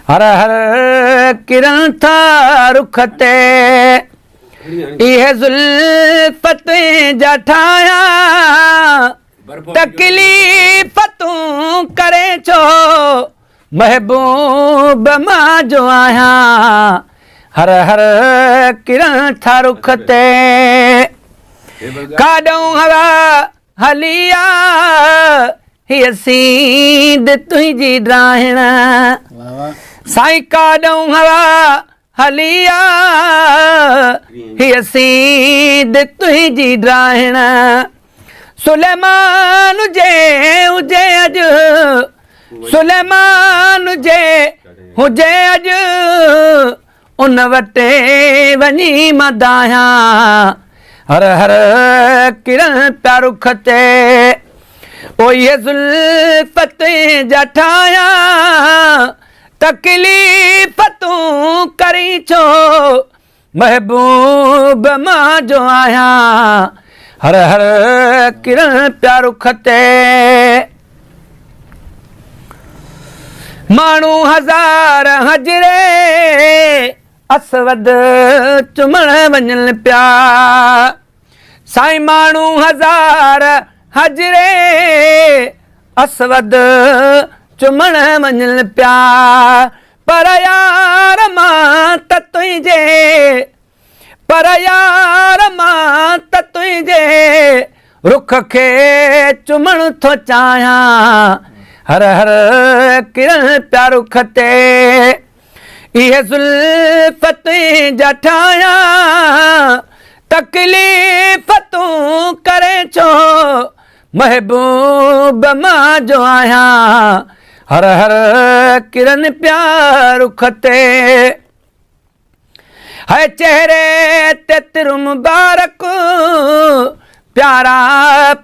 هر هر ڪرن ٿا رخ تي. اهي زلف تنهنجا ٺاهيان تڪليف تون ڪرين ڇو محبوب مان جو آهيان هر هر ڪرن ٿا رخ تي. ڪاڏئون هوا هلي آ هيء سينڌ تنهنجي ڊاهڻ. سائين ڪاڏئون هوا هلي آ هيء سينڌ تنهنجي ڊاهڻ. سليمان جي هجي اڄ سليمان جي هجي اڄ ان وٽ وڃي مان دانهيان. هر هر ڪرن پيا رخ تي. او اهي زلف تنهنجا ٺاهيان تڪليف تون ڪرين ڇو محبوب مان جو آهيان. هر هر ڪرن پيا رخ تي. ماڻهو هزار هجري اسود چمڻ وڃن پيا. سائين ماڻهو هزار هجري اسود چمڻ وڃن پيا. پر يار مان ته تنهنجي پر يار مان ته تنهنجي رخ کي چمڻ ٿو چاهيان. هر هر ڪرن پيا رخ تي. اهي زلف تنهنجا ٺاهيان تڪليف تون ڪرين ڇو محبوب مان جو آهيان. هر هر ڪرن پيا رخ تي. هي چهري تي تر مبارڪ پيارا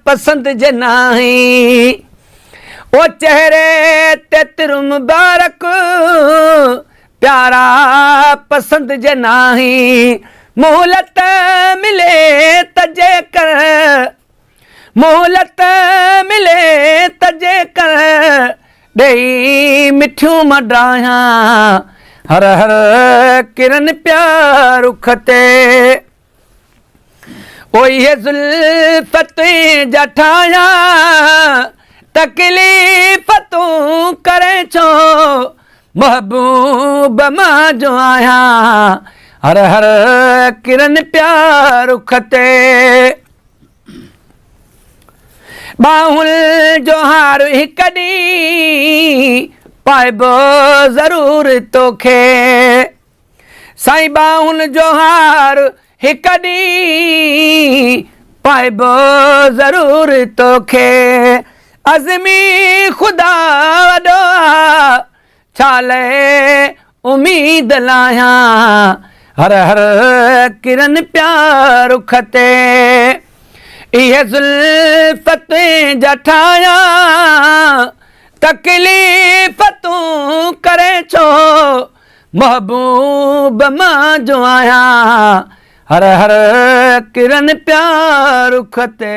پسند جي ناهي. او چهري تي تر مبارڪ پيارا پسند جي ناهي. مهلت ملي ته جيڪر مهلت ملي ته جيڪر ڏيئي مٺيون مان ڊاهيان. هر هر ڪرن پيا رخ تي. او اهي زلف تنهنجا ٺاهيان تڪليف تون ڪرين ڇو محبوب مان جو آهيان. هر هر ڪرن پيا رخ تي. ٻانهن جو هار هڪ ڏينهن پائبو ضرور توکي. سائين ٻانهن جو هار هڪ ڏينهن پائبو ضرور توکي. عزمي خدا وڏو آ ڇا لئه اميد لاهيان. هر هر ڪرن پيا رخ تي. اهي زلف تنهنجا ٺاهيان تڪليف تون ڪرين ڇو محبوب مان جو آهيان. هر هر ڪرن پيا رخ تي.